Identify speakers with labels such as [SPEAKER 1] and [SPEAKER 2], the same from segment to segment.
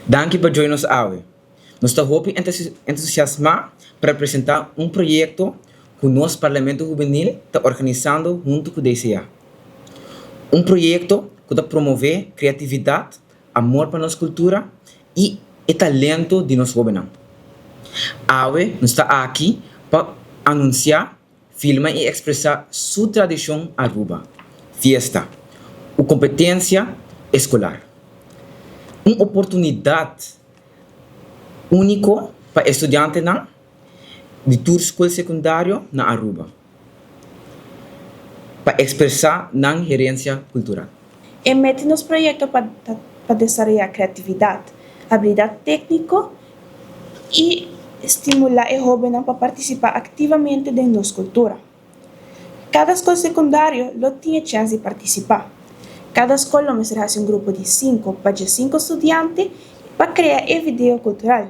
[SPEAKER 1] Danki pa join nos awe. Nos ta hopi entusiasma pa representa un proyecto cu nos Parlamento Hubenil ta organisando hunto cu DCA. Un proyecto cu ta promove creatividad, amor pa nos cultura y e talento di nos hobennan. Awe nos ta aki pa anuncia, filma y expresa su tradicion Aruba, Fiesta, u competencia escolar. Un oportunidad unico pa e studiantenan di tur scol secundario na Aruba pa expresa nan herencia cultural.
[SPEAKER 2] E meta di nos proyecto pa ta pa desaroya creatividad, habilidad tecnico y stimula e hobennan pa participa activamente den nos cultura. Cada scol secundario lo tin e chens di participa. Cada scol lo mester haci un grupo di cinco pa diescinco studiante pa crea e video cultural.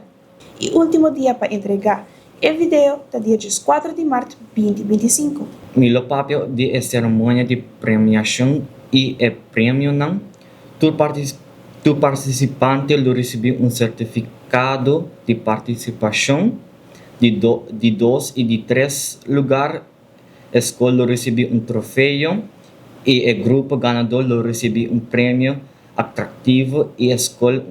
[SPEAKER 2] E ultimo dia pa entrega e video ta dia 14 di maart 2025.
[SPEAKER 3] Mi lo papia di e ceremonia di premiacion y e premionan. Tur participante lo ricibi un certificado di participacion. Di dos y di tres lugar e scol lo ricibi un trofeo y e grupo ganador lo ricibi un premio atractivo y e scol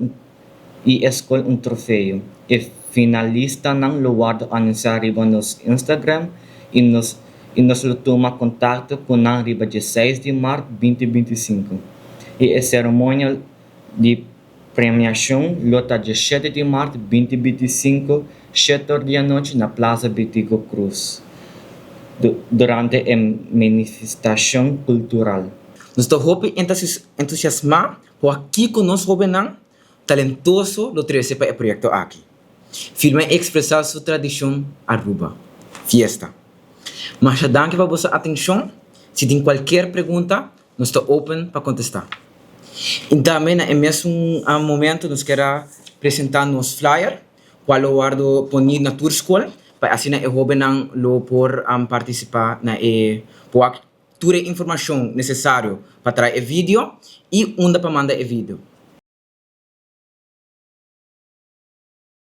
[SPEAKER 3] un trofeo. E finalistanan lo wordo anuncia riba nos Instagram y nos lo tuma contacto cu nan riba 16 di maart 2025. Y e ceremonia di premiacion lo ta 17 di maart 2025, 7 or di anochi na Plaza Betico Croes, durante e manifestacion cultural.
[SPEAKER 1] Nos ta hopi entusiasma pa kico nos hobennan talentoso lo trece pa e proyecto aki. Filma y expresa su tradicion Aruba. Fiesta. Masha danki pa boso atencion. Si tin cualkier pregunta, nos ta open pa contesta. Y tambe na e mesun momento nos kier presenta nos flyer, cual lo wordo poni na tur scol, pa asina e hobennan lo por participa na e tur e informacion necesario pa traha e video y unda pa manda e video.